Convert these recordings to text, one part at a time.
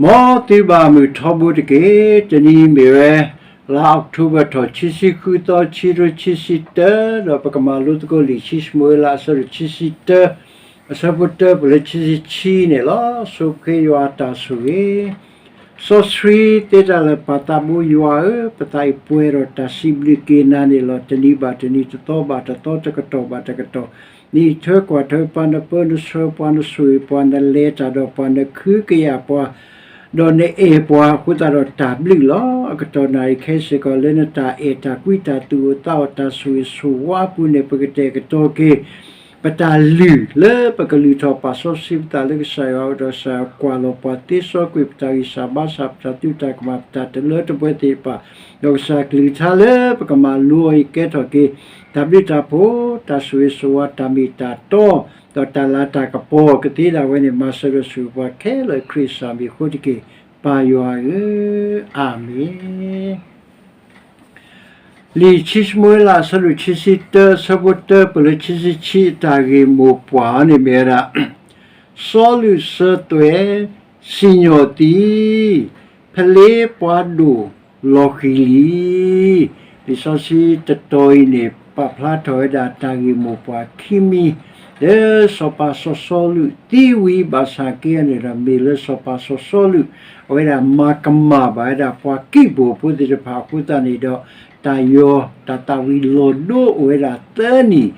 မ်သုဘၣ်မုာ်ထီဘိတက့ၢ်. တနံၤမ့ၢ်ဝဲ လါအီးကထိဘၢၣ်ထီၣ် ခံဆံဃုသီ ခံကထိခံဆံတၢ, ဒီးပကမၤလိသကိးလံာ် ခံၡမူၤအ့လး အဆၢဒိၣ်ခံဆံတၢ, အဆၢဖိတၢ ပလၢခံဆံခံန့ၣ်လီၤ. ဆိပဃ့ယွၤအတၢ်ဆိၣ်ဂ့ၤ စီဆှံသ့တၢ်လၢာ် ပၢ်သးဘိယွၤဧၢ, ပသးအံၤပှဲၤဒီးတၢ်စံးဘျုးက့ၤနၤန့ၣ်လီၤ. တနံၤဘၣ်တနံၤ တသီဘၣ်တသီ တကတီၢ်ဘၣ်တကတီၢ် နအံးထွဲကွၢ်ထွဲပှၤ, နပၢနဆှၢပှၤ, နဆိၣ်ဂ့ၤပှၤ, နလဲၤတၢ်ဒီးပှၤ, နခုကယာ်ပှၤ, ဒီးနအဲၣ်ပှၤအဃိသတးဒီးတၢ်ဘျုးလီၤ. အကတီၢ်နၣ်ရံၣ်ခဲအံၤစ့ၢ်ကီး လၢနတၢ်အဲၣ်တၢ်ကွံ တၢ်သူၣ်အိၣ်သးအိၣ် တၢ်ဆိၣ်ဂ့ၤဆိၣ်ဝါအပူၤန့ၣ် ပကတဲာ်ကတီၤက့ၤ ပတၢ်လုၢ်လၢပကလုၢ်ထီၣ် ပာ်စီဆှံပသးလၢကစၢ်ယွၤအအိၣ်ဒီး ကစၢ်ယွၤကွၢ်လီၤပှၤ သ့စီကွံာ်ပတၢ်ဂံၢ်စၢ်ဘါစၢ် ပတၢ်သံတၢ်ကမၣ် ပတၢ်တလၢတပှဲၤသ့ၣ်တဖၣ်, ဒီးကစၢ်ကလုၢ်ကထါလၢပကမၤလိအီၤအံၤ ကဲထီၣ်က့ၤ တၢ်ဘျုးတၢ်ဖှိၣ် တၢ်ဆိၣ်ဂ့ၤဆိၣ်ဝါ တၢ်မ့ၢ်တၢ်တီ ဒီးတၢ်လၤတၢ်ကပီၤကသ့ဒၣ်ဝဲန့ၣ် မၤစၢၤဒီးဆိၣ်ဂ့ၤပှၤခဲလၢာ်ခရံာ်စၢ်မံၤအဃိတက့ၢ်. ပၢ်ယွၤဧၢ, အၤမ့ၣ်. လံာ်ခံၡမူၤအ့လး အဆၢဒိၣ်ခံဆံတၢ အဆၢဖိတၢ ပလၢခံဆံခံ အတၢ်ဂ့ၢ်မိၢ်ပှၢ်န့ၣ်မ့ၢ်ဝဲဒၣ် စီလူးစၢၤသွဲၣ် စံၣ်ညီၣ်သံ, ဖလ့ပှၤဒိၣ်လီၤဃံၤလံ. လံာ်စီဆှံတတီၤအံၤန့ၣ် ပာ်ဖျါထီၣ်ဝဲဒၣ်တၢ်ဂ့ၢ်မိၢ်ပှၢ်ခံမံၤ လၢစီၤပၤစီၤစီလူးသံဝံၤ ဘၣ်ဆၣ်က့န့ၣ်ဒီး မ့ၢ်လၢစီၤပၤစီၤစီလူး အဝဲဒၣ်မၤကမၣ်ဘၣ်ဝဲဒၣ်ပှၤကံးဘိၣ်ဖိသ့ၣ်တဖၣ်အဃိသတးန့ၣ်ဒီး တၢ်ယီၤတၢ်သးဝံၤလီၤဒိအိၣ်ဝဲဒၣ်သၢနံၣ်, ဒီး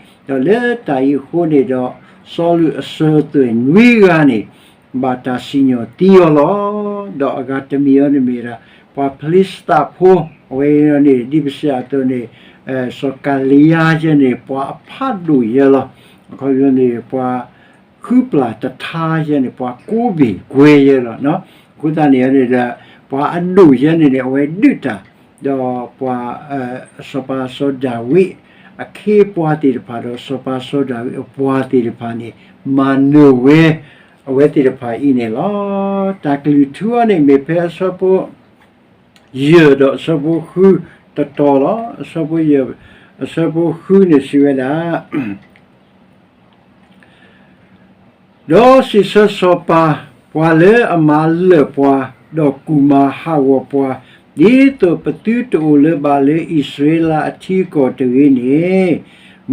လၢတၢ်အံၤအဃိန့ၣ်ဒီး စီလူးအစၢၤသွဲၣ်နွံဂၤန့ၣ် ဘၣ်တၢ်စံၣ်ညီၣ်သံအီၤလီၤ. ဒီးအဂၤတမံၤအံၤန့ၣ်မ့ၢ်ဒၣ် ပှၤဖလံးစတးဖိ အဝဲအံၤန့ၣ် ဒ်ပစံးအသိးန့ၣ် စီၤကၤလံယါယဲန့ၣ် ပှၤအဖးဒိၣ်ယဲလီၤ. အခီပညီန့ၣ် ပှၤဃုပျၢ်တထါယဲန့ၣ် ပှၤကိးဘ့ၣ်ကွဲယဲလီၤ. အဃိသတးန့ၣ်န့ၣ်ဒီး ပှၤအဒိၣ်ယဲန့ၣ်န့ၣ် အဝဲဒုးတၢ် ဒီးပှၤ စီၤပၤစီၤဒၤဝံး အခ့အပှၤသ့ၣ်တဖၣ်ဒီး စီၤပၤစီၤဒၤဝံးအပှၤသ့ၣ်တဖၣ်န့ၣ် မၤနၢၤဝဲ အဝဲသ့ၣ်တဖၣ်အံၤန့ၣ်လီၤ. တၢ်ကလုၢ်ထူအံၤန့ၣ် မ့ၢ်ဖဲအဆၢဖိ ယဲၢ်ဒီးအဆၢဖိဃုတတီၤလီၤ. အဆၢဖိယဲၢ် အဆၢဖိဃုန့ၣ်စံးဝဲဒၣ် ဒီးစံးဆၢစီၤပၤ, ပှၤလၢအမၤလၢာ်ပှၤ, ဒီးကူၣ်မၤဟးဂီၤပှၤ, ဒ်သိးပသုတအိၣ်လၢၤဘၣ်လၢအံၣ်စရ့လးအထံအကီၢ်တဂ့ၤန့ၣ်,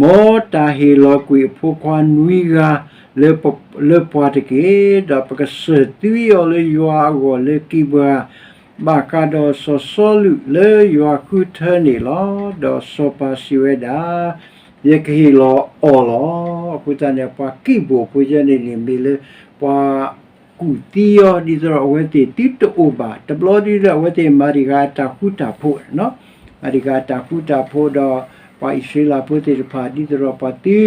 မ်တၢ်ဟ့ၣ်လီၤကွံာ်အဖိခွါနွံဂၤလၢ လၢပှၤတက့ၢ်. ဒီးပကစၢၢ်သွံအီၤလၢယွၤအဂီၢ်လၢကံးဘှါ ဘၣ်ဃးဒီးစီၤစီလူးလၢယွၤဃုထၢန့ၣ်လီၤ. ဒီးစီၤပၤစံးဝဲဒၣ်, ယကဟ့ၣ်လီၤအီၤလီၤ. အဃိသတးန့ၣ် ပှၤကံးဘိၣ်ဖိယဲန့ၣ်န့ၣ် မ့ၢ်လၢပှၤကူၣ်သံအီၤ ဒ်သိးဒီးအဝဲသ့ၣ်သုတအိၣ်ဘၣ်, တဘျီဒ်ဒီးအဝဲသ့ၣ်မၤတံၢ်ဃာ်အတၢ်ဃူတၢ်ဖိး, မၤတံၢ်ဃာ်အတၢ်ဃူတၢ်ဖိးဒီး ပှၤအံၣ်စရ့လးဖိသ့ၣ်တဖၣ် ဒ်သိးဒီးပှၤသု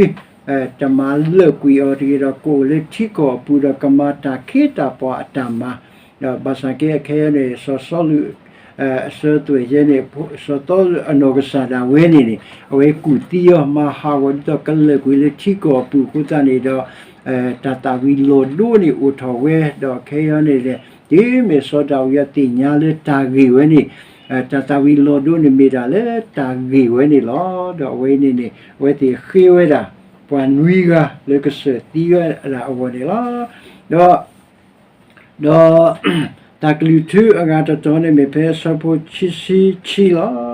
တမၤလၢာ်ကွံာ်အီၤတဂ့ၤဒီး ကအိၣ်လၢထံကီၢ်အပူၤဒီး ကမၤတၢ်ခ့တၢ်ပှၤအတၢ်မၤ, ဒီးဘၣ်ဆၣ်က့အခဲအံၤန့ၣ် စီၤစီလူး အစၢၤသွဲၣ်ယဲန့ၣ် စီၤစီလူးအနီၢ်ကစၢ်ဒၣ်ဝဲန့ၣ်န့ၣ် အဝဲကူၣ်သံအီၤ မၤဟးဂီၤဒ်သိးကလၢာ်ကွံာ်လၢထံကီၢ်အပူၤအဃိသတးန့ၣ်ဒီး တၢ်သးဝံၤလီၤဒိန့ၣ်အိၣ်ထီၣ်ဝဲ ဒီးခဲအံၤန့ၣ် တုၤမ့ၢ်စီၤဒၤဝံးအသ့ၣ်ညါလၢတၢ်ဂ့ၢ်ဝဲန့ၣ် တၢ်သးဝံၤလီၤဒိန့ၣ်မ့ၢ်ဒၣ်လၢတၢ်ဂ့ၢ်ဝဲန့ၣ်လီၤ. ဒီးအဝဲအံၤန့ၣ်န့ၣ် အဝဲသ့ၣ်ဃ့ဝဲဒၣ် ပှၤနွံဂၤလၢကစၢၢ်သံဝဲဒၣ်အဂီၢ်န့ၣ်လီၤ. ဒီး ဒီး တၢ်ကလုၢ်ထူအဂၤတတီၤန့ၣ်မ့ၢ်ဖဲအဆၢဖိခံဆံခံလီၤ.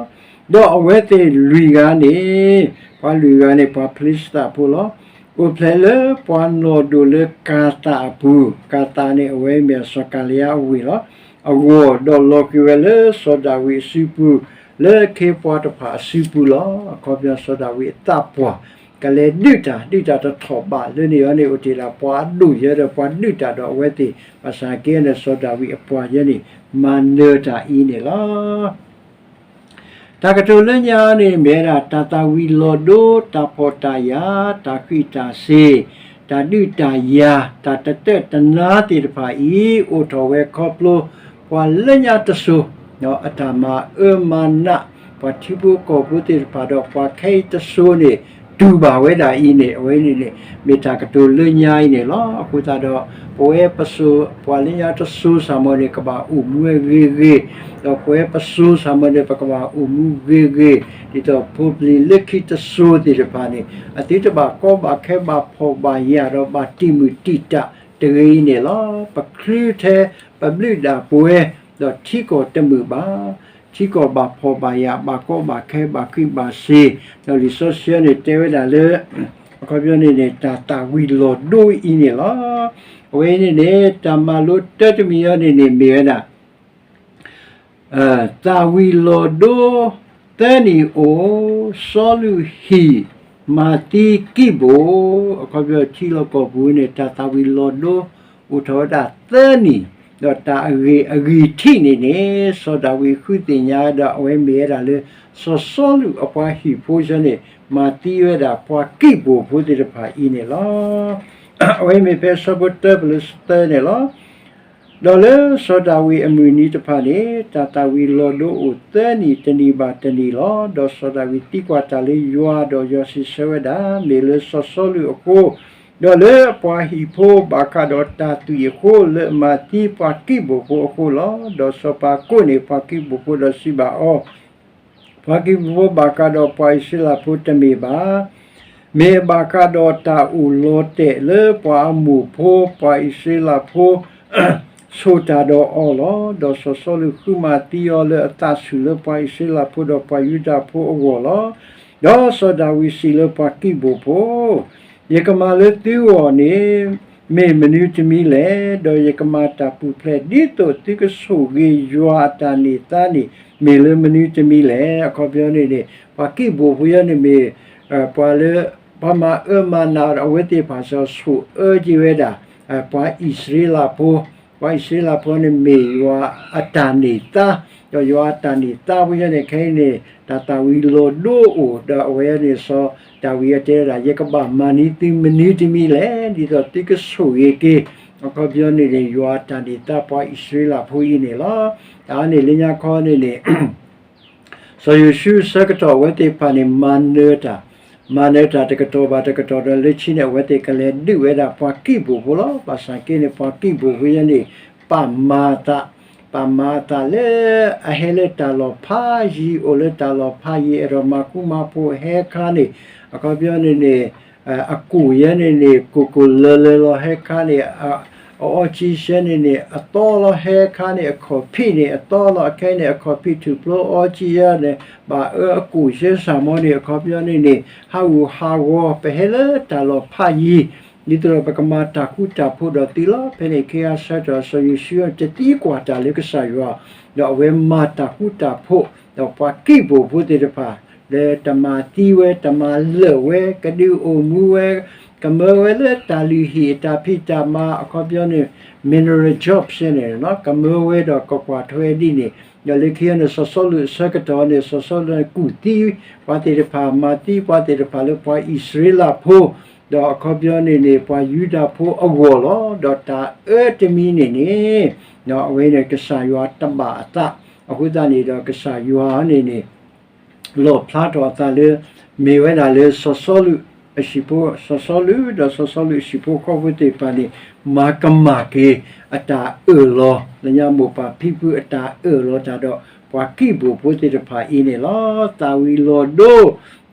ဒီးအဝဲသ့ၣ်လွံၢ်ဂၤန့ၣ် ပှၤလွံၢ်ဂၤန့ၣ် ပှၤဖလံးစတးဖိလီၤ. အိၣ်ဖျဲၣ်လၢပှၤနီၢ်ဒိၣ်လၢကၤသးအပူၤ, ကၤသးန့ၣ် အဝဲမ့ၢ်စီၤကၤလံယါအဝ့ၢ်လီၤ. အဂီၢ်, ဒီးလီၤဃံၤဝဲလၢစီၤဒၤဝံးအစုပူၤ, လၢအခ့အပှၤတဖၣ်အစုပူၤလီၤ. အခီပညီစီၤဒၤဝံးအသးပှၢ် ကလဲၤဒုးတၢ်, ဒုးတၢ်တထီၣ်ဘးလၢန့ၣ်အီၤန့ၣ် အိၣ်တ့ၢ်ဒၣ်ပှၤအဒိၣ်ယဲဒီးပှၤဒုးတၢ်ဒီးအဝဲသ့ၣ်, ဘၣ်ဆၣ်က့န့ၣ် စီၤဒၤဝံးအပှၤယဲန့ၣ် မၤနၢၤတၢ်အံၤန့ၣ်လီၤ. တၢ်ကတိၤလၢညါန့ၣ်မ့ၢ်ဝဲဒၣ် တၢ်သးဝံၤလီၤဒိ, တၢ်ဖှီၣ်တၢ်ယာ်, တၢ်ဃံးတၢ်စ့ၤ, တၢ်ဒုးတၢ်ယၤ, တၢ်တတၢၣ်တနါသ့ၣ်တဖၣ်အံၤ အိၣ်ထီၣ်ဝဲခီဖျိ ပှၤလၢညါတစိၤ အတၢ်မၤအၢမၤနး ပှၤထံဖိကီၢ်ဖိသ့ၣ်တဖၣ်ဒီး ပှၤခဲအံၤတစိၤန့ၣ် တူၢ်ဘၣ်ဝဲဒၣ်အံၤန့ၣ် အဝဲန့ၣ်န့ၣ် မ့ၢ်တၢ်ကတိၤလၢညါအံၤန့ၣ်လီၤ. အဃိသတးဒီး ပဝဲပစိၤ ပှၤလၢညါတစိၤစ့ၢ်မီၤန့ၣ် ကဘၣ်အိၣ်မူဝဲဂ့ၤဂ့ၤ, ဒီးပဝဲပစိၤစ့ၢ်မီၤန့ၣ် ပကဘၣ်အိၣ်မူဂ့ၤဂ့ၤ, ဒ်သိးဖိပလံၤလၢခံတစိၤသ့ၣ်တဖၣ်န့ၣ် အသုတဘၣ်ကီဘၣ်ခဲဘၣ်ဖှီၣ်ဘၣ်ယာ်ဒီးဘၣ်တံာ်မုၢ်တံာ်တာ် တဂ့ၤအံၤန့ၣ်လီၤ. ပချုးထဲပဘျုးဒၣ်ပဝဲ, ဒီးထံကီၢ်တမုာ်ဘၣ်. ထံကီၢ်ဘၣ်ဖှီၣ်ဘၣ်ယာ်, ဘၣ်ကီဘၣ်ခဲ, ဘၣ်ဃံးဘၣ်စ့ၤ, ဒီးလံာ်စီဆှံန့ၣ်တဲဝဲဒၣ်လၢ အခီပညီန့ၣ်န့ၣ် တၢ်သၣ်ဝံၤလီၤဒိအံၤန့ၣ်လီၤ. အဝဲအံၤန့ၣ်န့ၣ် တၢ်မၤလိတၢ်တမံၤအံၤန့ၣ်န့ၣ် မ့ၢ်ဝဲဒၣ် သၣ်ဝံၤလီၤဒိ သၢနံၣ်အိၣ်, စီၤလူးဟံၣ် မၤသံကံးဘိၣ်, အခီပညီထံလီၢ်ကီၢ်ပူၤန့ၣ် တၢ်သၣ်ဝံၤလီၤဒိ အိၣ်ထီၣ်ဝဲဒၣ်သၢနံၣ်, ဒီးတၢ်အဂ့ၢ်အဂံၢ်ထံးန့ၣ်န့ၣ် စီၤဒၤဝံးဃုသ့ၣ်ညါဒီး အဝဲမ့ၢ်ဝဲဒၣ်လၢ စီၤစီလူးအပှၤဟံၣ်ဖိဆၢန့ၣ် မၤသံဝဲဒၣ်ပှၤကံးဘိၣ်ဖိသ့ၣ်တဖၣ်အံၤန့ၣ်လီၤ. အဝဲမ့ၢ်ဖဲဆၢဖိတၢပလၢသၢန့ၣ်လီၤ. ဒီးလၢစီၤဒၤဝံးအမုၢ်နံၤတဖၣ်န့ၣ် တၢ်သၣ်ဝံၤလီၤဒိအိၣ်သၢနံၣ်တနံၣ်ဘၣ်တနံၣ်လီၤ. ဒီးစီၤဒၤဝံးသံကွၢ်တၢ်လၢယွၤ, ဒီးယွၤစံးဆၢဝဲဒၣ်, မ့ၢ်လၢစီၤစီလူးအဃိ, ဒီးလၢအပှၤဟံၣ်ဖိဘၣ်ဃးဒီးတၢ်သွံၣ်အဃိ, လၢအမၤသံပှၤကံးဘိၣ်ဖိအဃိလီၤ. ဒီးစီၤပၤကိးန့ၢ်ပှၤကံးဘိၣ်ဖိဒီးစံးဘၣ်အီၤ, ပှၤကံးဘိၣ်ဖိဘၣ်ဃးဒီးပှၤအံၣ်စရ့လးဖိတမ့ၢ်ဘၣ်. မ့ၢ်ဘၣ်ဃးဒီးတၢ်အိၣ်လီၤတဲာ်လၢပှၤအမိၢ်ဖိ, ပှၤအံၣ်စရ့လးဖိ ဆိၣ်တၢ်ဒီးအီၤလီၤ. ဒီးစီၤစီလူးဃုမၤသံအီၤလၢအသးဆူၣ်လၢပှၤအံၣ်စရ့လးဖိဒီးပှၤယူဒၤဖိအဂီၢ်လီၤ. ဒီးစီၤဒၤဝံးစံးလၢပှၤကံးဘိၣ်ဖိ, ယကမၤလၢသုဂီၢ်န့ၣ် မ့ၢ်မနုၤတမံၤလဲၣ်. ဒီးယကမၤတၢ်ပူၤဖျဲးဒ်သိးသုကဆိၣ်ဂ့ၤယွၤအတၢ်န့ၢ်သါန့ၣ် မ့ၢ်လၢမနုၤတမံၤလဲၣ်. အခီပညီန့ၣ်န့ၣ် ပှၤကံးဘိၣ်ဖိယဲန့ၣ်မ့ၢ် ပှၤလၢ ပှၤမၤအၢမၤနးဒီးအဝဲသ့ၣ်တဖၣ်စ့ၢ်ကီးဆိၣ်အၢက့ၤဝဲဒၣ် ပှၤအံၣ်စရ့လးဖိ, ပှၤအံၣ်စရ့လးဖိန့ၣ်မ့ၢ်ယွၤအတၢ်န့ၢ်သါ, ဒီးယွၤအတၢ်န့ၢ်သါဖိယဲန့ၣ် ခဲအံၤန့ၣ် တၢ်သၣ်ဝံၤလီၤဒိအိၣ် ဒီးအဝဲန့ၣ်စီၤဒၤဝံးအတဲဒၣ် ယကဘၣ်မၤန့ၢ်သုမနုၤတမံၤလဲၣ်, ဒ်သိးသုကဆိၣ်ဂ့ၤက့ၤ အခီပညီန့ၣ်န့ၣ် ယွၤအတၢ်န့ၢ်သါပှၤအံၣ်စရ့လးဖိအံၤန့ၣ်လီၤ. တၢ်န့ၣ်လၢညါခီန့ၣ်န့ၣ် စီၤယိၤၡူအဆၢကတီၢ်အဝဲသ့ၣ်တဖၣ်န့ၣ် မၤနၢၤတၢ်, မၤနၢၤတၢ်တကတီၢ်ဘၣ်တကတီၢ်ဒီး လၢခံန့ၣ် အဝဲသ့ၣ်ကလဲၤဒုးဝဲဒၣ်ပှၤကံးဘိၣ်ဖိလီၤ. ဘၣ်ဆၣ်က့န့ၣ် ပှၤကံးဘိၣ်ဖိယဲန့ၣ် ပာ်မၤအသး, ပာ်မၤအသးလၢ အဟဲလၢတၢ်လီၢ်ဖးယံၤ အိၣ်လၢတၢ်လီၢ်ဖးယံၤ အဲၣ်ဒိးမၤဃူမၤဖိးဟဲခါန့ၣ် အခီပညီန့ၣ်န့ၣ် အကူၣ်ယဲန့ၣ်န့ၣ် ကိၢ်ကိၢ်လၢၤလၢၤလီၤဟဲခါန့ၣ် အအီကံဆဲန့ၣ်န့ၣ် အသီလီၤဟဲခါန့ၣ် အခီၣ်ဖံးန့ၣ် အသီလီၤ အခဲအံၤန့ၣ် အခီၣ်ဖံးထူၣ်ဖျိအီကံယဲန့ၣ် ဘၣ်အၢအကူၣ်ဆဲစၢ်မီန့ၣ် အခီပညီန့ၣ်န့ၣ် ဟးဂူာ်ဟးဂီၤ ပဟဲလၢတၢ်လီၢ်ဖးယံၤ ဒ်သိးဒီးပကမၤတၢ်ဃူတၢ်ဖိးဒီးသုလီၤ. ဖဲန့ၣ်အခါဆၢကတီၢ် စီၤယိၤၡူတသံကွၢ်တၢ်လၢကစၢ်ယွၤ ဒီးအဝဲမၤတၢ်ဃူတၢ်ဖိး ဒီးပှၤကံးဘိၣ်ဖိသ့ၣ်တဖၣ် လၢတမၤသံဝဲ တမၤလၢာ်ဝဲ ကဒုးအိၣ်မူဝဲ ကမၢဝဲလၢတၢ်လုၢ်ဟံၣ်အတၢ်ဖံးတၢ်မၤ အခီပညီန့ၣ် menial jobs န့ၣ် ကမၢဝဲဒီးကကွၢ်ထွဲဒ်န့ၣ် ဒီးလၢခံန့ၣ် စီၤစီလူးအဆၢကတီၢ်န့ၣ် စီၤစီလူးန့ၣ် ကူၣ်သံပှၤသ့ၣ်တဖၣ် မၤသံပှၤသ့ၣ်တဖၣ်လၢပှၤအံၣ်စရ့လးဖိ ဒီးအခီပညီန့ၣ်န့ၣ် ပှၤယူဒၤဖိအဂီၢ်လီၤ. ဒီးတၢ်အၢတမံၤန့ၣ်န့ၣ် အဝဲန့ၣ်ကစၢ်ယွၤတဘၣ်အသး အဃိသတးန့ၣ်ဒီးကစၢ်ယွၤန့ၣ်န့ၣ် လီၣ်ဖျါထီၣ်အသးလၢ မ့ၢ်ဝဲဒၣ်လၢစီၤစီလူးအဟံၣ်ဖိ စီၤစီလူးဒီးစီၤစီလူးအဟံၣ်ဖိဃီဖိသ့ၣ်တဖၣ်န့ၣ် မၤကမၣ်က့ၤအတၢ်အၢၣ်လီၤ လၢညါမိၢ်ပၢ်ဖံဖုအတၢ်အၢၣ်လီၤတၢ်ဒီး ပှၤကံးဘိၣ်ဖိသ့ၣ်တဖၣ်အံၤန့ၣ်လီၤ. သၣ်ဝံၤလီၤဒိ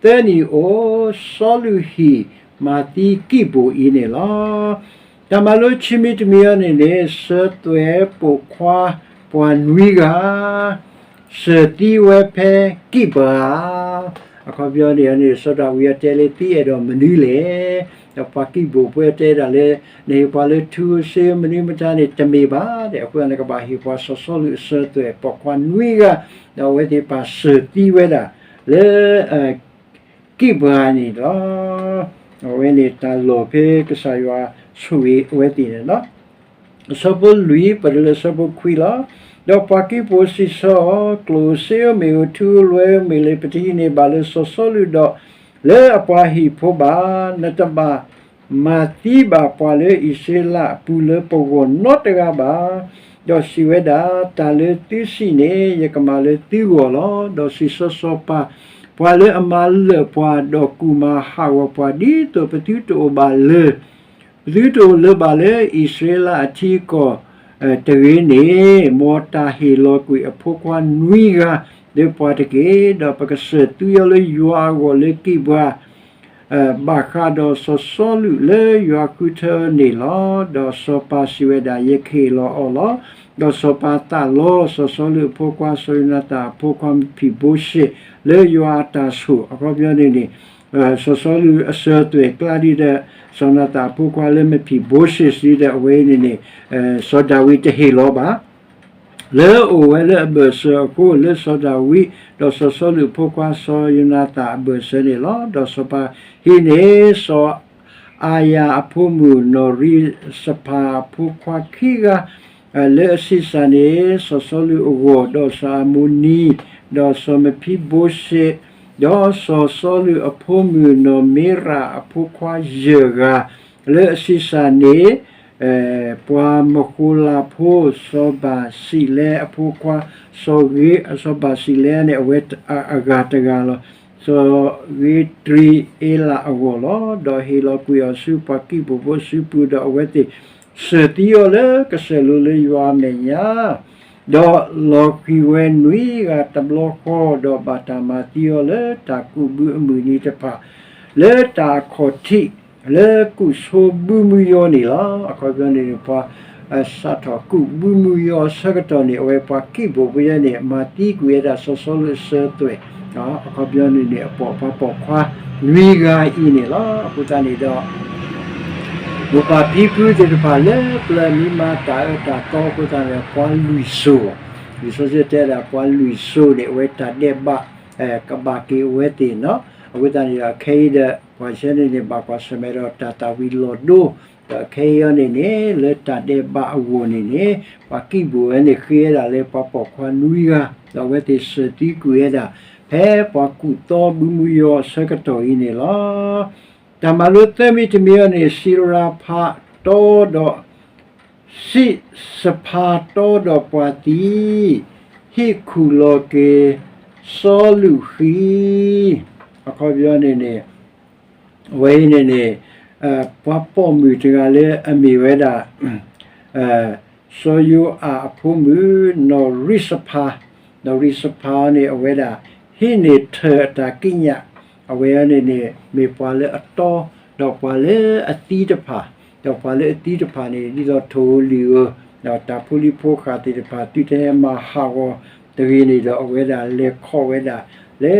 သၢနံၣ်အိၣ် စီၤလူးဟံၣ် မၤသံကံးဘိၣ်အံၤန့ၣ်လီၤ. တၢ်မၤလိခံမံၤတမံၤအံၤန့ၣ်န့ၣ် စၢၤသွဲၣ်ပိာ်ခွါပှၤနွံဂၤ စၢၤသံဝဲဖဲကံးဘြၤ အခီပညီန့ၣ်န့ၣ် စီၤဒၤဝံးအတဲလၢ သုအဲၣ်ဒိးမနုၤလဲၣ်, ဒီးပှၤကံးဘိၣ်ဖိတဲဒၣ်လၢ နဟ့ၣ်ပှၤလၢထူဧိၤစ့ဧိၤမနုၤမတၤန့ၣ် တမ့ၢ်ဘၣ်, ဒီးအဃိန့ၣ် ကဘၣ်ဟ့ၣ်ပှၤစီၤစီလူးအစၢၤသွဲၣ်ပိာ်ခွါနွံဂၤ, ဒီးအဝဲသ့ၣ်တဖၣ်စၢၤသံဝဲဒၣ် လၢ ကံးဘြၤန့ၣ်လီၤ. အဝဲန့ၣ်တၢ်လီၢ်ဖဲကစၢ်ယွၤဆိၣ်ဂ့ၤအဝဲသ့ၣ်န့ၣ်လီၤ. အဆၢဖိလွံၢ် ပတုၤလၢအဆၢဖိခွံလီၤ. ဒီးပှၤကံးဘိၣ်စံးဆၢအီၤ, ကျိၣ်ဧိၤစ့ဧိၤမ့ၢ်ဧိၤ ထူဧိၤလွဲဧိၤမ့ၢ်လၢ ပတဟံးန့ၢ်ဘၣ်လၢစီၤစီလူးဒီး လၢအပှၤဟံၣ်ဖိဘၣ်. နတဘၣ်မၤသံဘၣ်ပှၤလၢအံၣ်စရ့လးအပူၤလၢပဂီၢ်နီတဂၤဘၣ်. ဒီးစံးဝဲဒၣ်, တၢ်လၢသုစံးန့ၣ် ယကမၤလၢသုဂီၢ်လီၤ. ဒီးစံးဆၢစီၤပၤ, ပှၤလၢအမၤလၢာ်ပှၤဒီးကူၣ်မၤဟးဂီၤပှၤ ဒ်သိးပသုတအိၣ်ဘၣ်လၢ ပသုတအိၣ်လၢၤဘၣ်လၢအံၣ်စရ့လးအထံအကီၢ်တဂ့ၤန့ၣ်, မ်တၢ်ဟ့ၣ်လီၤကွံာ်အဖိခွါနွံဂၤလၢပှၤတက့ၢ်. ဒီးပကစၢၤသံအီၤလၢယွၤအဂီၢ်လၢကံးဘြၤ ဘၣ်ဃးဒီးစီၤစီလူးလၢယွၤဃုထၢန့ၣ်လီၤ. ဒီးစီၤပၤစံးဝဲဒၣ်, ယကဟ့ၣ်လီၤအီၤလီၤ. ဒီးစီၤပၤသးလီစီၤစီလူးအဖိခွါစီၤယိၤနၤသၣ်အဖိခွါမဖံးဘိရှ့ၣ် လၢယွၤအတၢ်ဆိၣ်, အခီပညီန့ၣ်န့ၣ် စီၤစီလူးအစၢၤသွဲၣ်ကျါဒ်ဒီး စီၤနၤသၣ်အဖိခွါလၢမဖံးဘိရှ့ၣ်စံးဒီး အဝဲအံၤန့ၣ်န့ၣ် စီၤဒၤဝံးတဟ့ၣ်လီၤဘၣ် လၢအအိၣ်ဝဲလၢအဘၢၣ်စၢၤအဃိ, လၢစီၤဒၤဝံး ဒီးစီၤစီလူးအဖိခွါစီၤယိၤနၤသၣ်အဘၢၣ်စၢၤန့ၣ်လီၤ. ဒီးစီၤပၤဟံးန့ၢ်စီၤအၤယၤအဖိမုၣ်နီၢ်ရံစဖၤအဖိခွါခံဂၤ လၢအဆံးစၢ်န့ၣ် စီၤစီလူးအဂီၢ်, ဒီးစီၤအၤမိနံ, ဒီးစီၤမဖံးဘိရှ့ၣ်, ဒီးစီၤစီလူးအဖိမုၣ်နီၢ်မ့ရၣ်အဖိခွါယဲၢ်ဂၤ လၢအဆံးစၢ်န့ၣ် ပှၤမဃိၤလးဖိ စီၤဘၣ်စံးလဲအဖိခွါ စီၤဘၣ်စံးလဲန့ၣ် အဝဲအဂၤတဂၤလီၤ. စီၤဧ့တ့ၤအ့လးအဂီၢ်လီၤ. ဒီးဟ့ၣ်လီၤကွံာ်အီၤဆူပှၤကံၢ်ပူၤဖိစုပူၤ, ဒီးအဝဲသ့ၣ်စၢၤသံအီၤလၢကစၢၢ်လိၤလၢယွၤအမဲာ်ညါ ဒီးလီၤဃံၤဝဲနွံဂၤတဘျီဃီ, ဒီးဘၣ်တၢ်မၤသံအီၤလၢတၢ်ကူးဘုအမုၢ်နံၤတဖၣ်, လၢတၢ်အခီၣ်ထံး လၢကူးဆိဘုမုယီန့ၣ်လီၤ. အခီပညီန့ၣ်န့ၣ် ပှၤစးထီၣ်ကူးဘုမုယီအဆၢကတီၢ်န့ၣ် အဝဲပှၤကံၢ်ပူၤဖိယဲန့ၣ် မၤသံကွံာ်ဝဲဒၣ်စီၤစီလူးအစၢၤသွဲၣ်, အခီပညီန့ၣ်န့ၣ် အပိာ်ပှၤပိာ်ခွါနွံဂၤအံၤန့ၣ်လီၤ. အဃိသတးန့ၣ်ဒီး မိၢ်ပၢ်ဖံဖုသ့ၣ်တဖၣ်လၢပျၢၤမံမၤတၢ်အၢတၢ်သီအဃိသတးန့ၣ် ပှၤလွံၢ်စိၤ, လံာ်စီဆှံတဲဒၣ်ပှၤလွံၢ်စိၤန့ၣ် အဝဲတၢ်ဒဲးဘး ကဘၣ်က့ၤအဝဲသ့ၣ်နီၤ. အဃိသတးန့ၣ်ဒီး ခဲအံၤဒီး ပှၤဆဲန့ၣ်န့ၣ် ဘၣ်ကွၢ်ဆၢၣ်မဲာ်ဒီးတၢ်သၣ်ဝံၤလီၤဒိ, ဒီးခဲအံၤအံၤန့ၣ်န့ၣ် လၢတၢ်ဒဲးဘးအဂီၢ်န့ၣ်န့ၣ် ပှၤကံၢ်ပူၤဝဲန့ၣ်ဃ့ဝဲဒၣ်လၢပှၤပိာ်ခွါနွံဂၤ, ဒီးအဝဲသ့ၣ်စၢၤသံကွံာ်ဝဲဒၣ် ဖဲပှၤကူးသီဘုမုယီအဆၢကတီၢ်အံၤန့ၣ်လီၤ. တၢ်မၤလိသၢမံၤတမံၤအံၤန့ၣ် စံရဖးတီဒီး စံးစဖးတီဒီးပှၤသံ, ဟံးခူၣ်လီၤက့ၤစီလူးဃံ, အခီပညီန့ၣ်န့ၣ် အဝဲအံၤန့ၣ်န့ၣ် ပှၤပိာ်မုၣ်တဂၤလၢအမ့ၢ်ဝဲဒၣ် စီၤယိၤအၤအဖိမုၣ် နီၢ်ရံစဖၤ, နီၢ်ရံစဖၤန့ၣ် အဝဲဒၣ် ဟံးန့ၢ်ထၢၣ်အတၢ်ကံးညာ်, အဝဲန့ၣ်န့ၣ် မ့ၢ်ပှၤလၢအတီ, ဒီးပှၤလၢအသံတဖၣ်, ဒီးပှၤလၢအသံတဖၣ်န့ၣ် ဒ်သိးထိၣ်ဧိၤလံာ်ဧိၤ, ဒီးတၢ်ဖိလံၤဖိဃာ်သ့ၣ်တဖၣ် သုတဟဲမၤဟးဂီၤတဂ့ၤန့ၣ်ဒီး အဝဲဒၣ်လဲၤခီၣ်ဝဲဒၣ် လၢ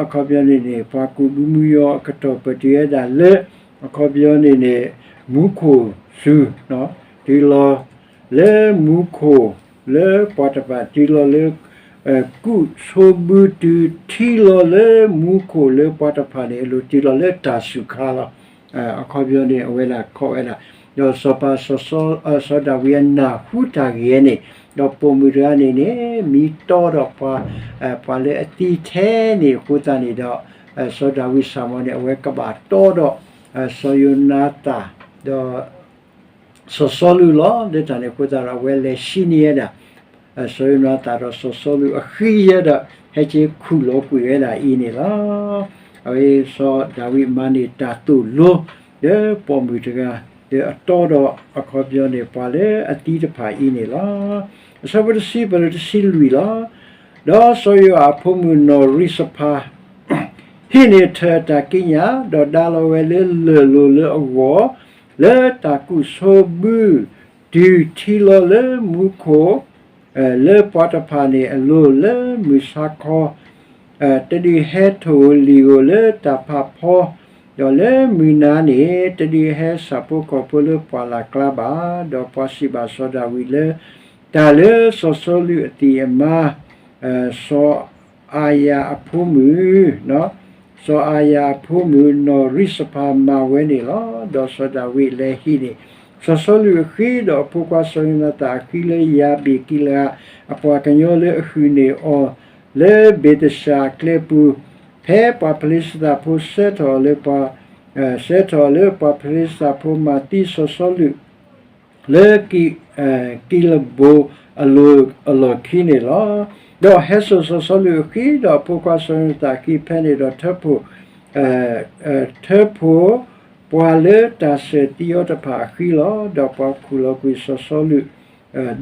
အခီပညီန့ၣ်န့ၣ် ပှၤကူးဘုမုယီအကတီၢ်ပတုာ်ဝဲဒၣ်လၢ အခီပညီန့ၣ်န့ၣ် မူခိၣ်စူၤ, တုၤလီၤလၢမူခိၣ်လၢပှၤတဖၣ် တုၤလီၤလၢ ကူးဆိဘုတုၤထံလီၤလၢမူခိၣ်လၢပှၤတဖၣ်န့ၣ် အလိၤတုၤလီၤလၢတၢ်စူၤခါလီၤ. အခီပညီန့ၣ် အဝဲဒၣ်ခီၣ်ဝဲဒၣ်, ဒီးစီၤပၤ စီၤဒၤဝံးအနၢ်ဟူတၢ်ဂ့ၢ်န့ၣ်, ဒီးပိာ်မုၣ်တဂၤန့ၣ်န့ၣ် မံတီဒီးပှၤ, ပှၤလၢအသံထဲန့ၣ်အဃိသတးန့ၣ်ဒီး စီၤဒၤဝံးစၢ်မီၤန့ၣ် အဝဲကဘၣ်တီဒီး စီၤယိၤနၤသၣ် ဒီး စီၤစီလူးလီၤ. လၢတၢ်န့ၣ်အဃိသတးဒီး အဝဲလဲၤဆံးန့ၢ်ဝဲဒၣ် စီၤယိၤနၤသၣ်ဒီးစီၤစီလူးအဃံယဲဒီး ဟဲက့ၤခူၣ်လီၤကွံာ်ဝဲဒၣ်အံၤန့ၣ်လီၤ. အဝဲစီၤဒၤဝံးမၤန့ၢ်တၢ်သိၣ်လိ လၢပိာ်မုၣ်တဂၤ ဒီးအတီဒီးအခီပညီန့ၣ် ပှၤလၢအသံတဖၣ်အံၤန့ၣ်လီၤ. အဆၢဖိတဆံ ပလၢတဆံလွံၢ်လီၤ. ဒီးစီၤယိၤအၤအဖိမုၣ်နီၢ်ရံစဖၤ ဟံးန့ၢ်ထၢၣ်အတၢ်ကံးညာ်, ဒီးဒါလီၤဝဲလၢလၢၢ်လိၤလၢအဂီၢ်, လၢတၢ်ကူးဆိဘု တုၤထံလီၤလၢမူခိၣ်, လၢပှၤတဖၣ်န့ၣ်အလိၤလၢမုၢ်ဆါခီ, တဒုးဟဲထိၣ်ဧိၤလံာ်ဧိၤလၢတၢ်ဖးဖီ, ဒီးလၢမုၢ်နၤန့ၣ် တဒုးဟဲဆၣ်ဖိကီၢ်ဖိလၢပှၢ်လၢ်ကျါဘၣ်. ဒီးပှၤစံးဘၣ်စီၤဒၤဝံးလၢ တၢ်လၢစီၤစီလူးအသံၣ်အမါ စီၤအၤယၤအဖိမုၣ်, စီၤအၤယၤအဖိမုၣ်နီၢ်ရံစဖၤမၤဝဲန့ၣ်လီၤ. ဒီးစီၤဒၤဝံးလဲၤဟံးန့ၢ် စီၤစီလူးအဃံ ဒီးအဖိခွါစီၤယိၤနၤသၣ်အဃံလၢယၤဘ့ၣ်ကံလးအး အပှၤကညီလၢအဟုၣ်န့ၢ်အီၤလၢဘ့းသၡၤအကျဲပူၤ, ဖဲပှၤဖလ့ၡသးဖိဆဲးထီၣ်အီၤလၢ, ဆဲးထီၣ်အီၤလၢပှၤဖလ့ၡသးဖိမၤသံစီၤစီလူး လၢကံးလဘိအလီၢ်ခံန့ၣ်လီၤ. ဒီးဟဲစိာ်စီၤစီလူးအဃံ ဒီးအဖိခွါစီၤယိၤနၤသၣ်အဃံဖဲန့ၣ်ဒီး ထၢဖှိၣ်, ထၢဖှိၣ်ပှၤလၢတၢ်စၢၤသံအီၤတဖၣ်အဃံလီၤ. ဒီးပှၤခူၣ်လီၤကွံာ်စီၤစီလူး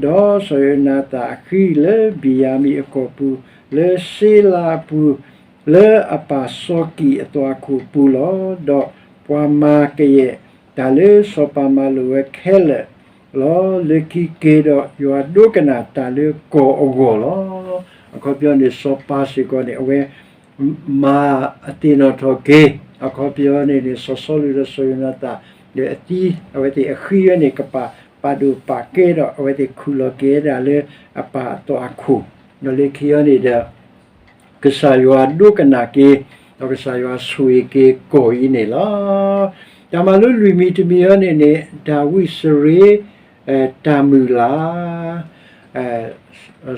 ဒီးစီၤယိၤနၤသၣ်အဃံလၢဘံၣ်ယၤမံၣ်အကီၢ်ပူၤ လၢစ့လးအပူၤ, လၢအပၢ်စီၤကံၣ်အသွၣ်ခိၣ်အပူၤလီၤ. ဒီးပှၤမၤကယဲၢ်တၢ်လၢစီၤပၤမၤလိာ်ဝဲခဲလၢာ်လီၤ. လၢခံက့ၤဒီးယွၤဒိကနၣ်တၢ်လၢကီၢ်အဂီၢ်လီၤ. အခီပညီန့ၣ် စီၤပၤစ့ၢ်ကီးန့ၣ် အဝဲ မၤအသ့ၣ်နီၣ်ထီၣ်က့ၤ, အခီပညီန့ၣ်န့ၣ် စီၤစီလူးဒီးစီၤယိၤနၤသၣ် ဒီးအသံ အဝဲသ့ၣ်အဃံအန့ၣ် ကပာ်ပာ်ဒိၣ်ပာ်ကဲဒီး အဝဲသ့ၣ်ခူၣ်လီၤက့ၤဝဲဒၣ်လၢအပၢ်အသွၣ်ခိၣ်, ဒီးလၢခံအံၤန့ၣ်ဒီး ကစၢ်ယွၤဒိကနၣ်က့ၤ, ဒီးကစၢ်ယွၤဆိၣ်ဂ့ၤက့ၤကီၢ်အံၤန့ၣ်လီၤ. တၢ်မၤလိလွံၢ်မံၤတမံၤအံၤန့ၣ်န့ၣ် ဒၤဝံးစရ့ တၢ်မုၢ်လၢ်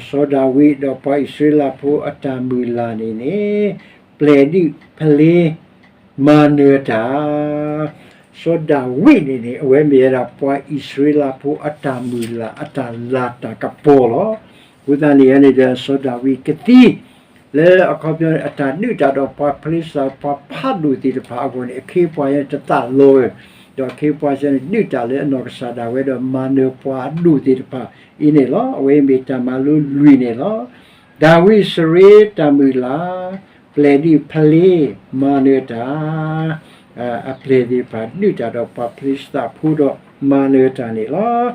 စီၤဒၤဝံးဒီးပှၤအံၣ်စရ့လးဖိအတၢ်မုၢ်လၢ်န့ၣ်န့ၣ် ပျဲၢ်ဒုၣ်ဖလ့ မၤနၢၤတၢ်, စီၤဒၤဝံးန့ၣ်န့ၣ် အဝဲမ့ၢ်ဝဲဒၣ်ပှၤအံၣ်စရ့လးဖိအတၢ်မုၢ်လၢ်အတၢ်လၤတၢ်ကပီၤလီၤ. အဃိသတးန့ၣ်န့ၣ်ဒီး စီၤဒၤဝံးကသံ လၢအခီပညီန့ၣ် အတၢ်ဒုးတၢ်ဒီးပှၤဖလ့စတံ ပှၤဖးဒိၣ်သ့ၣ်တဖၣ်အဂီၢ်န့ၣ် အခ့အပှၤယဲန့ၣ်တသးလီၤဝဲ, ဒီးအခ့အပှၤယဲန့ၣ် ဒုးတၢ်လၢအနီၢ်ကစၢ်ဒၣ်ဝဲဒီး မၤနၢၤပှၤအဒိၣ်သ့ၣ်တဖၣ်အံၤန့ၣ်လီၤ. အဝဲအံၤမ့ၢ်တၢ်မၤလိလွံၢ်န့ၣ်လီၤ. ဒၤဝံးစရ့တၢ်မုၢ်လၢ်, ပျဲၢ်ဒုၣ်ဖလ့ မၤနၢၤတၢ်, အပျဲၢ်သ့ၣ်တဖၣ်ဒုးတၢ်ဒီးပှၤဖလ့စတံဖိဒီးမၤနၢၤတၢ်န့ၣ်လီၤ.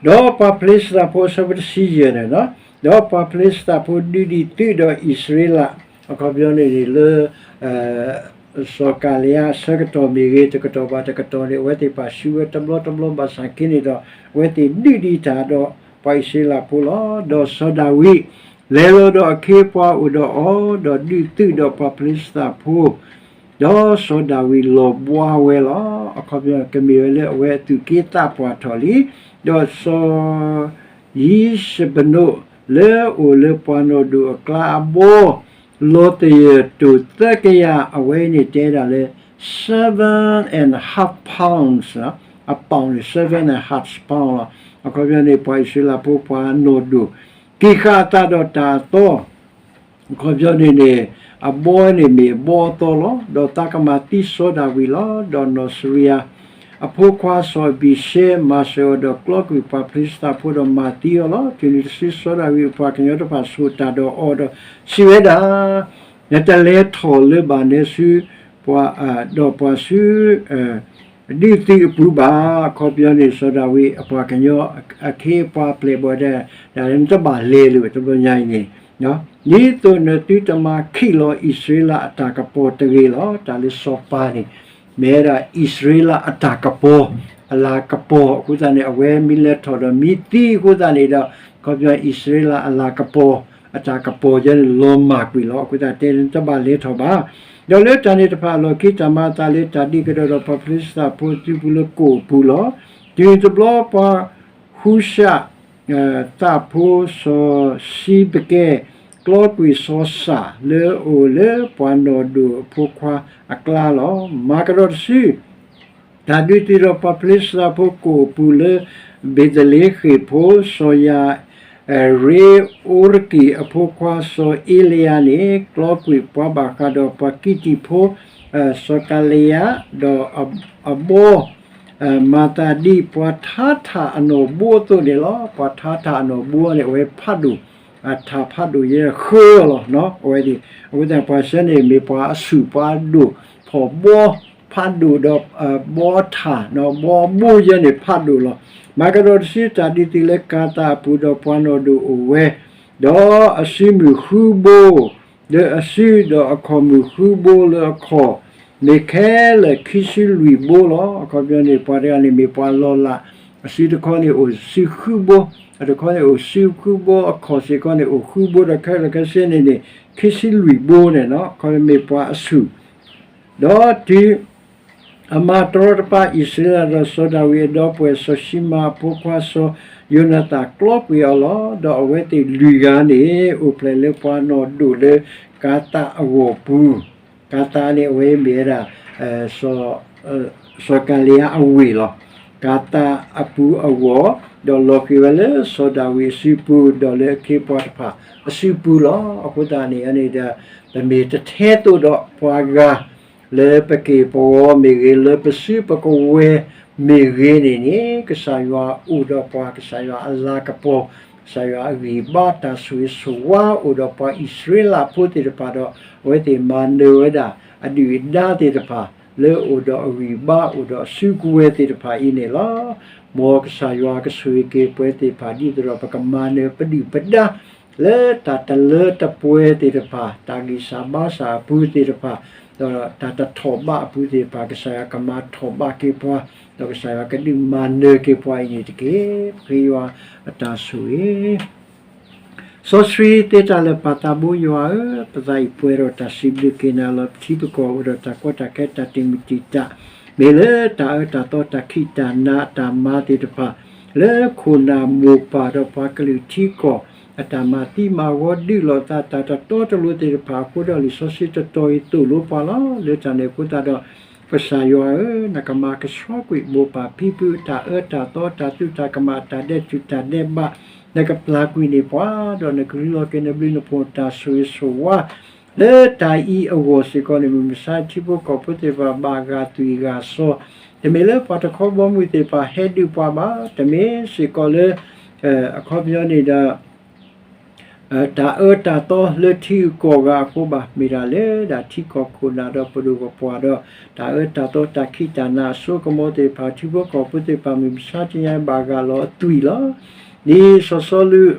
ဒီးပှၤဖလ့စတံဖိ အဆၢဖိတဆံယဲၢ်န့ၣ်လီၤ, ဒီးပှၤဖလ့စတံဖိဒုးဒံးသုးဒီးအံၣ်စရ့လး, အခီပညီန့ၣ်န့ၣ်လၢ စီၤကၤလံယါအဆၢကတီၢ်မ့ၢ်ဂ့ၤ တကတီၢ်ဘၣ်တကတီၢ်န့ၣ် အဝဲသ့ၣ်ပာ်ဆူၣ်ဝဲတဘျီတဘျီဘၣ်ဆၣ်က့န့ၣ်ဒီး အဝဲသ့ၣ်ဒုးဒံးတၢ်ဒီးပှၤအံၣ်စရ့လးဖိလီၤ. ဒီးစီၤဒၤဝံး လဲၤလီၤဒီးအခ့အပှၤအိၣ်ဒီးအီၤ, ဒီးဒုးသုးဒီးပှၤဖလ့စတံဖိ ဒီးစီၤဒၤဝံးလီၤဘှါဝဲလီၤ. အခီပညီကမ့ၢ်ဝဲလၢအဝဲအသူၣ်က့သးပှၢ်ထီၣ်လံ. ဒီးစီၤယံၡဘနိၣ်လၢအအိၣ်လၢပှၤနီၢ်ဒိၣ်အကျါအဘီ လီၤသယၢၢ်တိၢ်သၢကယၤ အဝဲန့ၣ်တဲဒၣ်လၢ seven and half pounds, အပီၣ်န့ၣ် seven and half pound လီၤ. အခီပညီန့ၣ် ပှၤအံၣ်စရ့လးဖိပှၤနီၢ်ဒိၣ် က့ၤဃာ်အသးဒီးတၢ်အသီ အခီပညီန့ၣ်န့ၣ် အဘီန့ၣ်မ့ၢ်အဘီအသီလီၤ. ဒီးသးကမၤသံစီၤဒၤဝံးလီၤ. ဒီးနီၢ်စရံယၤအဖိခွါစီၤအဘံၡဲ မၤစၢၤအီၤဒီးကျီကွံာ်ပှၤဖလ့စတံဖိဒီးမၤသံအီၤလီၤ. တုၤနုၤတစုစီၤဒၤဝံးအပှၤကညီတဖၣ်ဆိၣ်တၢ်ဒီးအီၤဒီးစံးဝဲဒၣ်, နတလဲၤထီၣ်လၢဘၣ်နဲဆူ ပှၤဒီးပှၤဆူ ဒုးသုးအပူၤဘၣ်. အခီပညီန့ၣ် စီၤဒၤဝံးအပှၤကညီအခ့အပှၤပျဲၢ်ဘၣ်ဒၣ် နတဘၣ်လဲၤလၢၤတဘျီညါအံၤန့ၣ်, ဒ်သိးနသုတမၤခံးလီၤအံၣ်စရ့လးအတၢ်ကပီၤတဂ့ၤလီၤ. တၢ်လၢစီၤပၤန့ၣ် မ့ၢ်ဝဲဒၣ်အံၣ်စရ့လးအတၢ်ကပီၤ အလၤကပီၤအဃိသတးန့ၣ် အဝဲမ့ၢ်လဲၤထီၣ်ဒီးမ့ၢ်သံအဃိသတးန့ၣ်ဒီး အခီပညီအံၣ်စရ့လးအလၤကပီၤ အတၢ်ကပီၤယဲန့ၣ်လီၤမၢ်ကွံာ်လီၤ. အဃိသတးတဲနတဘၣ်လဲၤထီၣ်ဘၣ်. ဒီးလၢတၢ်န့ၣ်တဖၣ်အလီၢ်ခံ တၢ်မၤအသးလၢတၢ်ဒုးကဒီးဒီးပှၤဖလ့စတံဖိအစုပူၤလၢကိၣ်အပူၤလီၤ. တုၤတဘျီပှၤ ဟူၡးသးဖိစီၤၡံဘကဲ ကျီကွံာ်စီၤစၣ်လၢအအိၣ်လၢပှၤနီၢ်ဒိၣ်အဖိခွါအကျါလီၤ. မၤကဒီးတစု တၢ်ဒုးသုးဒီးပှၤဖလ့စတံဖိကိၣ်အပူၤလၢ ဘ့းသလ့ဃ့ၣ်ဖိ စီၤယၤရ့အိရကံၣ်အဖိခွါ စီၤအ့လံယၤန့ၣ် ကျီကွံာ်ပှၤဘၣ်ဃးဒီးပှၤကံးတံာ်ဖိ စီၤကၤလံယါ ဒီးအဘီ မၤသးဒ်ပှၤထါထၣ်အနီၣ်ဘိအသိးန့ၣ်လီၤ. ပှၤထါထၣ်အနီၣ်ဘိန့ၣ် အဝဲဖးဒိၣ် အထၣ်ဖးဒိၣ်ယဲဃၢလီၤ. အဝဲသ့ၣ် အဝဲသ့ၣ်ပှၤဆၢန့ၣ် မ့ၢ်ပှၤအဆူၣ်ပှၤဒိၣ် ဖီၣ်ဘီ ဖးဒိၣ်ဒီး ဘီထၣ် ဘီဘိယဲန့ၣ်ဖးဒိၣ်လီၤ. မၤကဒီးတစု တၢ်ဒုးသုးလၢကၤသးအပူၤဒီးပှၤနီၢ်ဒိၣ်အိၣ်ဝဲ ဒီးအစုမုၢ်ဃုဘိ လၢအစုဒီးအခီၣ်မုၢ်ဃုဘိလၢအခီၣ် မ့ၢ်ခဲလၢာ်ခံဆံလွံၢ်ဘိလီၤ. အခီပညီန့ၣ် ပှၤတဂၤန့ၣ်မ့ၢ်ပှၤလီၤလး အစုတခီန့ၣ်အိၣ်ဆံဃုဘိ, အတခီန့ၣ်အိၣ်ဆံဃုဘိ, အခီၣ်စ့ၢ်ကီးန့ၣ်အိၣ်ဃုဘိ, ဒီးခဲလၢာ်ခဲဆ့န့ၣ်န့ၣ် ခံဆံလွံၢ်ဘိန့ၣ်လီၤ. အခီပညီမ့ၢ်ပှၤအဆူၣ် ဒီးတုၤ အမၤတရီတပါအံၣ်စရ့လးဒီးစီၤဒၤဝံးအဒီပုၢ်ဝဲၢ်စီၤၡံမၤအဖိခွါစီၤယိၤနၤသၣ်ကျီကွံာ်အီၤလီၤ. ဒီးအဝဲသ့ၣ်လွံၢ်ဂၤန့ၣ် အိၣ်ဖျဲၣ်လၢပှၤနီၢ်ဒိၣ်လၢကၤသးအဂီၢ်ပူၤ, ကၤသးန့ၣ်အဝဲမ့ၢ်ဝဲဒၣ် စီၤကၤလံယါအဝ့ၢ်လီၤ. ကၤသးအပူၤအဂီၢ်, ဒီးလီၤဃံၤဝဲလၢစီၤဒၤဝံးအစုပူၤ, ဒီးလၢအခ့အပှၤတဖၣ်အစုပူၤလီၤ. အဃိသတးန့ၣ်န့ၣ်ဒီး ပမ့ၢ်တထဲသိးဒီးပှၤဂၤ လၢပက့ၢ်ပဂီၤမ့ၢ်ဂ့ၤ, လၢပစုပကဝဲၤမ့ၢ်ဂ့ၤန့ၣ်န့ၣ်, ကစၢ်ယွၤအိၣ်ဒီးပှၤ, ကစၢ်ယွၤအလၤကပီၤ ကစၢ်ယွၤအဂံၢ်ဘါတၢ်ဆိၣ်ဂ့ၤဆိၣ်ဝါအိၣ်ဒီးပှၤအံၣ်စရ့လးဖိသ့ၣ်တဖၣ်ဒီး အဝဲသ့ၣ်မၤနၢၤဝဲဒၣ် အဒုၣ်အဒါသ့ၣ်တဖၣ် လၢအိၣ်ဒီးအဂံၢ်ဘါအိၣ်ဒီးအစုကဝဲၤသ့ၣ်တဖၣ်အံၤန့ၣ်လီၤ. မ်ကစၢ်ယွၤကဆိၣ်ဂ့ၤက့ၤပှၤသ့ၣ်တဖၣ် ဒ်သိးဒီးပကမၤနၢၤပဒုၣ်ပဒါ လၢတၢ်တလၢတပှဲၤသ့ၣ်တဖၣ် တၢ်ဂံၢ်စၢ်ဘါစၢ်အပူၤသ့ၣ်တဖၣ် ဒီးတၢ်တထီၣ်ဘးအပူၤသ့ၣ်တဖၣ် ကစၢ်ယွၤကမၤထီၣ်ဘးက့ၤပှၤ, ဒီးကစၢ်ယွၤကဒုးမၤနၢၤက့ၤပှၤအံၤန့ၣ်တက့ၢ်. ပဃ့ယွၤအတၢ်ဆိၣ်ဂ့ၤ စီဆှံသ့တၢ်လၢာ်ပၢ်သးဘိယွၤဧၢ, ပသးအံၤပှဲၤဒီးတၢ်စံးဘျုးက့ၤနၤလီၤ. ပထံပကီၢ်အိၣ်ဒီးတၢ်ကီတၢ်ခဲတၢ်တံာ်မုၢ်တံာ်တာ်, မ့ၢ်လၢတၢ်အၢတၢ်သီတၢ်ခံးတၢ်နၤအတၢ်မၤသ့ၣ်တဖၣ်, လၢခိၣ်နၢ်မိၢ်ပၢ်ဒီးပှၤကလုာ်ထံကီၢ် အတၢ်မၤသံမၤဝီဒုးလိာ်သး တၢ်တတီတလိၤသ့ၣ်တဖၣ်အဃိဒီး လံာ်စီဆှံတတီၤအံၤသိၣ်လိပှၤလီၤ. လၢတၢ်န့ၣ်အဃိသတးဒီး ကစၢ်ယွၤဧၢ, နကမၤကဆှီကွံာ်မိၢ်ပၢ်ဖံဖုအတၢ်အၢတၢ်သီတၢ်သူၣ်တၢ်ကမၣ်အတၢ်ဒဲးတူၢ်တၢ်ဒဲးဘး, နကပျၢ်ကွံာ်န့ၢ်ပှၤ, ဒီးနကလုၢ်လီၤက့ၤနဘျုးနဖှိၣ်တၢ်ဆိၣ်ဂ့ၤဆိၣ်ဝါ လၢတၢ်အံၤအဂီၢ်စ့ၢ်ကီးန့ၣ် မုၢ်မဆါထံဖိကီၢ်ဖိသ့ၣ်တဖၣ်ဘၣ်ဂာ်သွံၣ်ဂာ်စီၤ, တမ့ၢ်လၢပှၤတခီဘီမုၢ်သ့ၣ်တဖၣ်ဟဲဒုးပှၤဘၣ်, တမ့ၢ်စ့ၢ်ကီးလၢ အခီပညီန့ၣ်ဒီး တၢ်အၢတၢ်သီလၢထံဂုၤကီၢ်ဂၤအဃိဘၣ်, မ့ၢ်ဒၣ်လဲၣ်ဒၣ်ထံကီၢ်ခိၣ်နၢ်ဒီးပဒိၣ်ပပှၢ်ဒီး တၢ်အၢတၢ်သီတၢ်ခံးတၢ်နၤအစိကမီၤသ့ၣ်တဖၣ် ထံဖိကီၢ်ဖိသ့ၣ်တဖၣ် မုၢ်မဆါတနံၤအံၤဘၣ်ဂာ်လီၤအသွံၣ်လီၤ. ဒ်စီၤစီလူး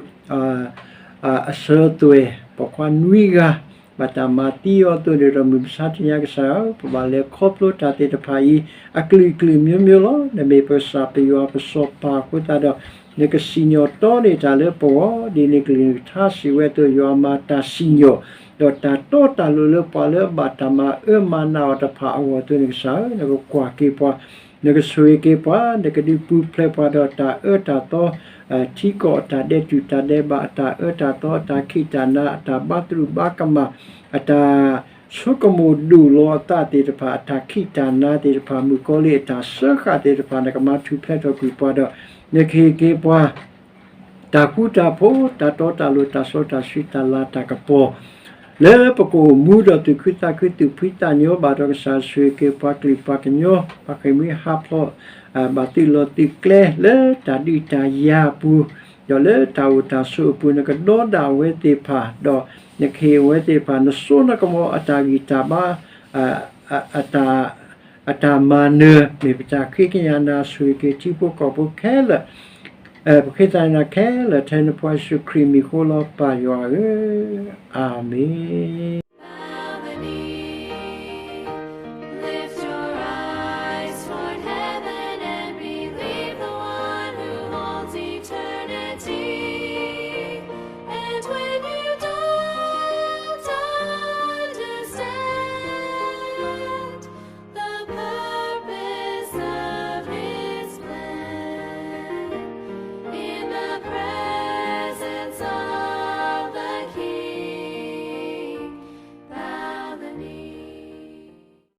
အစၢၤအသွဲၣ် ပိာ်ခွါနွံဂၤ ဘၣ်တၢ်မၤသံအီၤအသိးန့ၣ်ဒီး မုၢ်မဆါတနံၤအံၤကစၢ်ဧၢ, ပဘၣ်လဲၤခီဖျိတၢ်သ့ၣ်တဖၣ်အံၤ အကလုာ်ကလုာ်မျိုးမျိုးလီၤ. နမ့ၢ်ပကစၢ်ပယွၤပစီၤပၤအဃိသတးဒီး နကစံၣ်ညီၣ်တီန့ၢ်တၢ်လၢပဂီၢ်, ဒ်နကလုၢ်နကထါစံးဝဲအသိး ယွၤမၤတၢ်စံၣ်ညီၣ်, ဒီးတၢ်တီတၢ်လိၤလၢပှၤလၢအဘၣ်တၢ်မၤအၢမၤနးအီၤတဖၣ်အဂီၢ်အသိးန့ၣ်ကစၢ်ဧၢ, နကကွၢ်က့ၤပှၤ, နကဆိၣ်ဂ့ၤက့ၤပှၤ, နကဒုးပူၤဖျဲးပှၤဒီးတၢ်အၢတၢ်သီ ထံကီၢ်အတၢ်ဒဲးတူၢ်တၢ်ဒဲးဘး အတၢ်အၢတၢ်သီ အတၢ်ခံးတၢ်နၤ အတၢ်ဘါသရူးဘါကမၣ် အတၢ်ဆိကမိၣ်ဒိၣ်လီၤအသးသ့ၣ်တဖၣ် အတၢ်ခံးတၢ်နၤသ့ၣ်တဖၣ် မုၣ်ကီၤလံၢ်အတၢ်စၢဃာ်သ့ၣ်တဖၣ် နကမၤထူၣ်ဖျဲးထီၣ်ကွံာ်ပှၤဒီး နကဟ့ၣ်က့ၤပှၤ တၢ်ဃူတၢ်ဖိး တၢ်တီတၢ်လိၤ တၢ်စီတၢ်ဆှံ တၢ်လၤတၢ်ကပီၤ လၢပကအိၣ်မူဒီးသူၣ်ခုသးခု သူၣ်ဖှံသးညီဘၣ်ဒီး ကစၢ်ဆိၣ်ဂ့ၤက့ၤပှၤကလုာ်ပှၤကညီ ပှၤဃ့ၢ်မှံဟးဖျိး ဘၣ်သုးလီၤသုးကျဲ လၢတၢ်ဒုးတၢ်ယၤအပူၤ ဒီးလၢတၢ်အိၣ်တၢ်ဆိးအပူၤ နကဒီဒၣ်အဝဲသ့ၣ်တဖၣ် ဒီးနကဟ့ၣ်အဝဲသ့ၣ်တဖၣ် နစိနကမီၤအတၢ်ဂံၢ်တၢ်ဘါ အတၢ်မၤနၢၤ မ့ၢ်ပတၢ်ဃ့ကညးနၤ ဆိၣ်ဂ့ၤက့ၤထံဖိကီၢ်ဖိခဲလၢာ် ပဃ့သးနၤခဲလၢာ် ထဲနဖိယ့ၣ်ၡူးခရံာ်မံၤအဃိလီၤ ပၢ်ယွၤဧၢ, အၤမ့ၣ်.